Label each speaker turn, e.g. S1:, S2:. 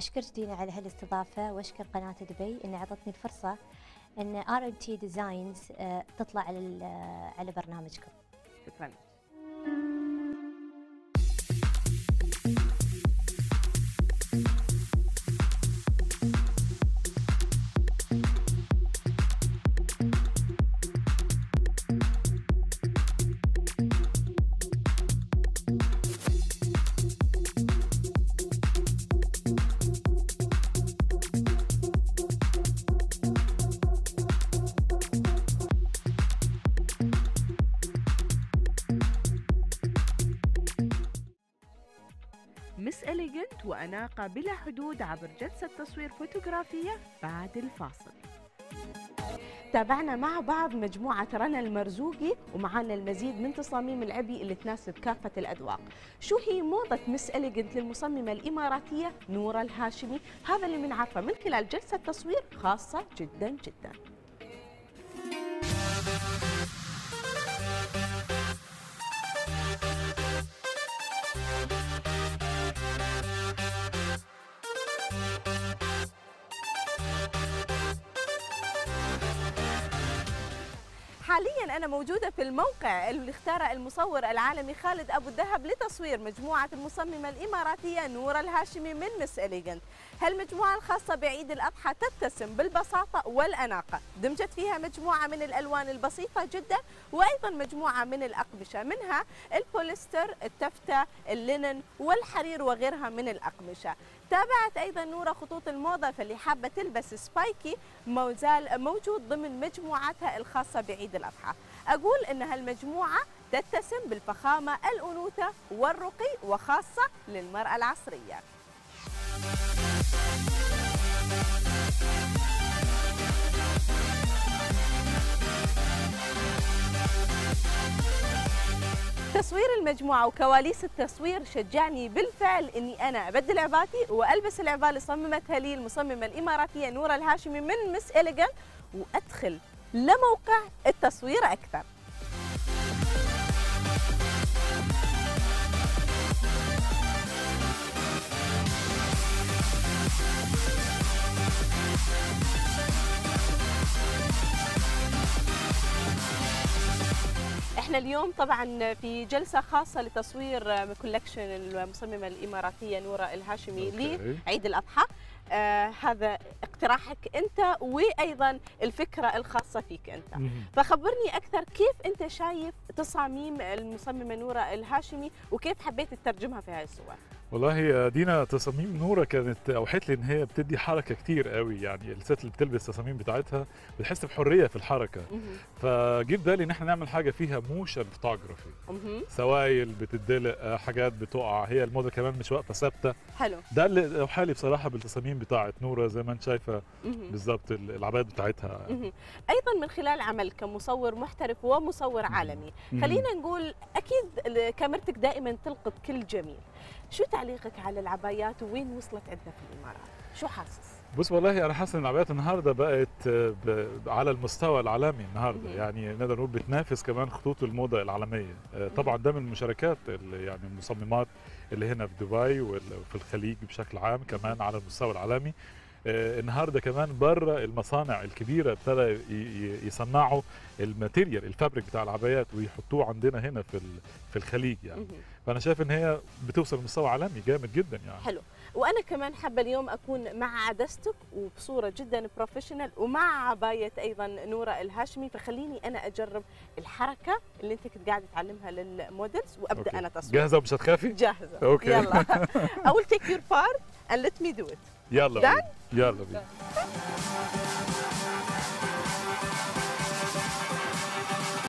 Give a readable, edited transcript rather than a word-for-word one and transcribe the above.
S1: أشكرك دينا على هالاستضافة، وأشكر قناة دبي إن أعطتني الفرصة إن RMT Designs تطلع على برنامجكم.
S2: شكرا. Miss Elegant وأناقة بلا حدود عبر جلسة تصوير فوتوغرافية بعد الفاصل. تابعنا مع بعض مجموعة رنا المرزوقي، ومعانا المزيد من تصاميم العبي اللي تناسب كافة الأذواق. شو هي موضة Miss Elegant للمصممة الإماراتية نورة الهاشمي؟ هذا اللي بنعرفه من خلال جلسة تصوير خاصة جدا جدا. حاليا أنا موجودة في الموقع اللي اختاره المصور العالمي خالد أبو الذهب لتصوير مجموعة المصممة الإماراتية نورة الهاشمي من Miss Elegant. هالمجموعة الخاصة بعيد الأضحى تتسم بالبساطة والأناقة، دمجت فيها مجموعة من الألوان البسيطة جدا وأيضا مجموعة من الأقمشة، منها البوليستر، التفتة، ال linen والحرير وغيرها من الأقمشة. تابعت أيضا نورة خطوط الموضة، فاللي حابة تلبس spiky موزال موجود ضمن مجموعتها الخاصة بعيد الأضحى. أقول إن هالمجموعة تتسم بالفخامة، الأنوثة والرقي، وخاصة للمرأة العصرية. تصوير المجموعة وكواليس التصوير شجعني بالفعل إني أنا أبدل عباتي وألبس العباة اللي صممتها لي المصممة الإماراتية نورة الهاشمي من Miss Elegant، وأدخل لموقع التصوير أكثر. احنا اليوم طبعا في جلسة خاصة لتصوير collection المصممة الإماراتية نورة الهاشمي لعيد الأضحى. هذا اقتراحك أنت وأيضا الفكرة الخاصة فيك أنت. فخبرني أكثر، كيف أنت شايف تصاميم المصممة نورة الهاشمي وكيف حبيت تترجمها في هذه الصور؟
S3: والله يا دينا، تصاميم نورة كانت اوحت لي ان هي بتدي حركة كتير قوي، يعني الست اللي بتلبس التصاميم بتاعتها بتحس بحرية في الحركة. فجه في بالي ان احنا نعمل حاجة فيها motion photography، سوايل بتدلق، حاجات بتقع، هي الموضة كمان مش واقفة ثابتة.
S2: حلو،
S3: ده اللي اوحى لي بصراحة بالتصاميم بتاعت نورة زي ما انت شايفه بالظبط العبايات بتاعتها.
S2: ايضا من خلال عملك كمصور محترف ومصور عالمي، خلينا نقول اكيد كاميرتك دائما تلقط كل جميل. شو تعليقك على العبايات وين وصلت عندنا في الامارات؟ شو حاسس؟
S3: بص والله انا حاسس ان العبايات النهارده بقت على المستوى العالمي النهارده، يعني نقدر نقول بتنافس كمان خطوط الموضة العالمية. طبعا ده من المشاركات اللي يعني المصممات اللي هنا في دبي وفي الخليج بشكل عام، كمان على المستوى العالمي. النهارده كمان بره المصانع الكبيرة ابتدى يصنعوا ال material، ال fabric بتاع العبايات، ويحطوه عندنا هنا في الخليج يعني. فانا شايف ان هي بتوصل لمستوى عالمي جامد جدا يعني.
S2: حلو، وانا كمان حابة اليوم اكون مع عدستك وبصورة جدا professional ومع عباية ايضا نوره الهاشمي، فخليني انا اجرب الحركة اللي انت كنت قاعدة تعلمها لل models وابدا. okay. انا تصوير.
S3: جاهزة ومش هتخافي؟
S2: جاهزة.
S3: okay
S2: يلا. I will take your part and let me do it.
S3: يلا بينا، يلا بينا.